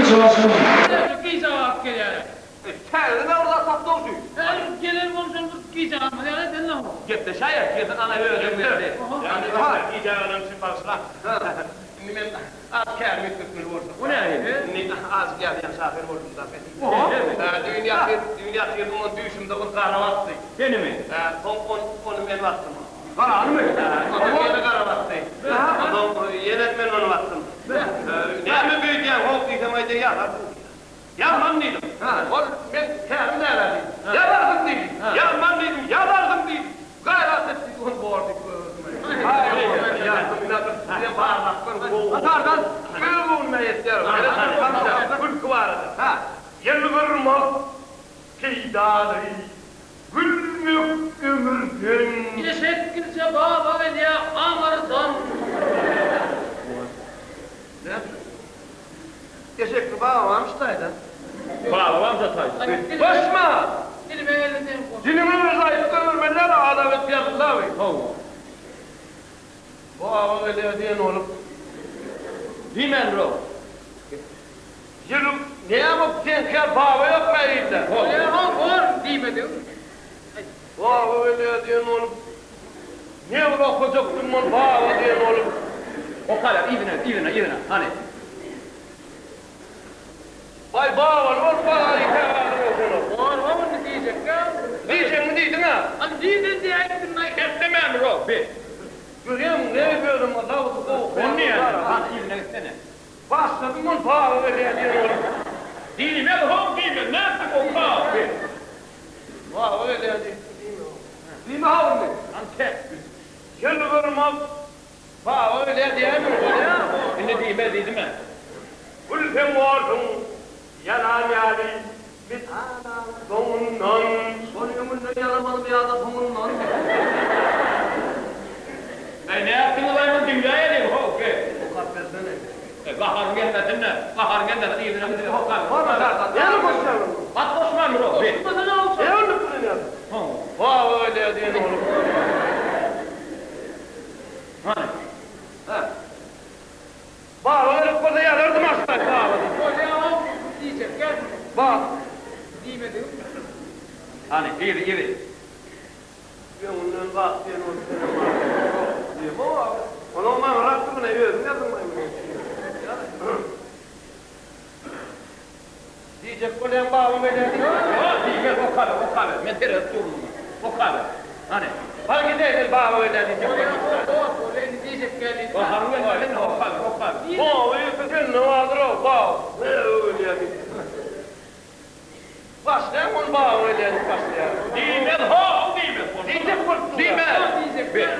Çylaşym. Gijä galyp gelýärler. Täzeden bir zat tapdyň şu. Häzir gelen bolşan bir gijä galmaz ýaly eden-le ho. Gepleşäýer, girsin ana özem geldi. Gijä galan üçin bagyşla. Indi men az kärimi üýtgetmeli boldum. O nähili? Indi azjyk ýazýan şahyr boldum-da. Düýn ýatyr, düýn ýatyrdym, ony düýşümde bir gara basdy. Senimi? Hä, soň ony men basdym. Garanymy? Hä, onsoň ýene gara basdy. Onsoň ýene men ony basdym. Näme beýdýäň, how diýsem, aýdýar, ýazarsyň diýýär. Ýazman diýdim. Ol meň kärim däl-ä diýdi. Ýazarsyň diýdi. Ýazman diýdim. Ýazarsyň diýdi. Gaýrat et diýdi. Ony bor diýip goýberdim. Atardan öz göwnüme ýetýär. Gülki barada. Ýylgyrmak peýdaly, gülmek ömürden. Eşek gitse baba gelýär aňyrdan. Eşekli baba barmyş taýda. Baba barmyş taýda. Goşma! Dilime geldi sen goş. Diliňe özi aýdyp goýbermeliler adam edip ýazdylaby. Hawa. Baba gelýär diýen bolup. Diýmändir o. Ýylyň näme seňkä baba ýok mähirde. Bolýa bor diýmediň. Baba gelýär diýen bolup. Ne bir okajakdym ol baba diýen bolup. Okaber yzyna yzyna yzyna hany. Baý babaly bolup bagaly käbäniň ogluna. Bor how indi diýjekkä. Diýjegiňi diýdiň-ä. Hany diýdim diýäýipdim-aý. Geplemändir-ow bi. Görýämiň ne özüm lawzy gowy Ony diýýän hany yzyna gitsene. Başladym ol baba gelýär diýen bolup. Diýmez how diýmez nätdik oka bi. Baba gelýär diýip diýme how. Diýme how indi. Hany tek. Ýylgyrmak Baba gelýär diýäýme bolýa. Indi diýmez diýdimä. Gülseň borsuň ýalan ýaly metanam soňundan. Şony öňünden ýalamalymy ýa-da soňundan? Äý nätdiňiz-aý muny diňläýeliň how ge. Okap bersene. Äý gaharyň gelmesin-de, gaharyň gelmesin yzyna gidip okap. Näme goşýaň onda? Hat goşmandyr o be. Goşmasana ol. Näme indi pulyny ýazdyň? Baba gelýär diýen bolup. Hany. Hä. Baba gelip bolsa ýazardym aslay baba diýip. Bolýa-ow diýjek gel. Ba. Diýmedigim. Hany, yzy, yzy. Öňünden bak diýen bolup senem bar. Diýme baba. Onuň maňa rakdygyny özüň ýazdyň maýmyn. Diýjek bolýaň babam gelýär diýip. Ýok, diýmez, okaber, okaber. Men seredip durun muňa. Okaber. Hany. Hany gideý sen baba gelýär diýjek bolýaň. Ýok, ol indi diýjek geldi. Gaharyň gelmesin, okaber, okaber. Baba ýeke sende bardyr-ow, baba gelýär diýip. Başlaýaň ony baba gelýär diýip başlaýaň. Diýmez, how diýmez. Diýjek bolup dur. Diýmez. Diýjek.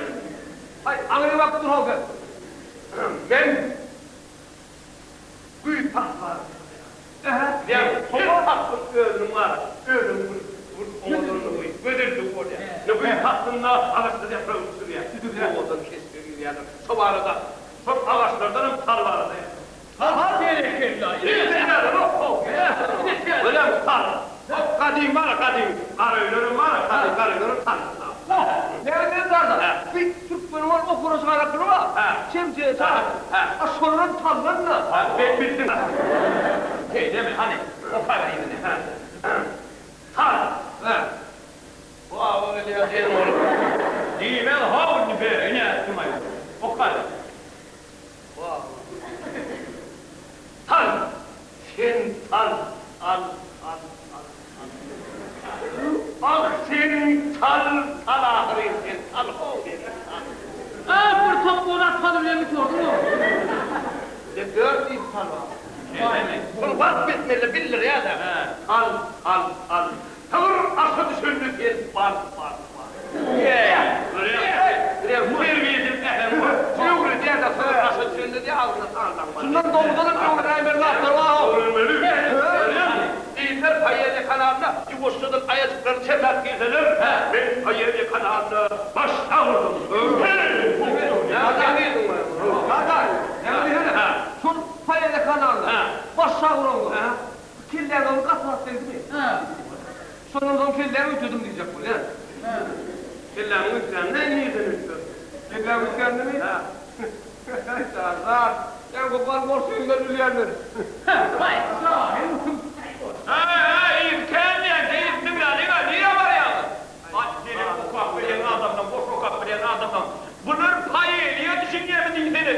Haý, aňryň bakyp dur how sen. Men Güýz pasly bar. Diýýän, her paslyň özüniň bar, özüniň bir bir owadanlygy, gözelligi bolýar. Ine, güýz paslynda agaçlar ýapragyny düşürýär, owadan keşbe girýärler. Şo barada, şol agaçlardan hem tal barada ýazypdyr. Tal berekella. Görýäňmi, tal. Gadymy bar, gadymy. Garaöýlerem bar, gadymy garaöýlerem tal. Näme diýen serdar? Bir türkmeniň ol okura çykaran puly bar. Çemçe, çaý. A şolaram taldan-da. Ha, bet bildiň. Şeýlemi? Hany, okaber yzyny. Tal. Hä. Baba gelýär diýen bolup. Diýmez, how indi be, ine ätdim-aý. Okaber. Baba. Tal. Sen tal. Al, al, al, al. Ah, sen tal, tal ahyryn, sen tal how, sen tal. Ah, bir top bolat taly bilen gutardyň-ow. Bize dört diýip tal bar. Şeýlemi? Şony wasp etmeli, bildirýär-dä. Tal, tal, tal. Sygyr aşa düşende sen bal, bal, bal. Görýäňmi? Terbiýeçilik äheňi bar. Öwredýär-dä, sygyr aşa düşende diýýär, agzyna tal daňmaly. Şundan dowuzdanam öwrenäýmeli zatlar bar-ow. Öwrenmeli. Görýäňmi? Diýseler, poeziýa kanalyna ýuwaşjadan aýajyklaryny çermäp girseler, men poeziýa kanalyna başda boldum. Kaka, näme diýsene? Şol poeziýa kanalyna başda bolansoň, kelläňe bir gaty zat degdimi? Şondan soň kelläňi üýtgedim diýjek bolýan. Kellämiň üýtgänini nirden üýtgedin? Kelläň üýtgänini? Hä. Serdar. Ýa gopan bolsun bilýänler. Waý, jahil. Äý, yz kän diýen, diýip diňläliň-ä, nirä barýaňyz? Aý, seniň okap bilýän adamlaň, goşgy okap bilýän adamlaň, bular poeziýa düşünýärmi diýsene.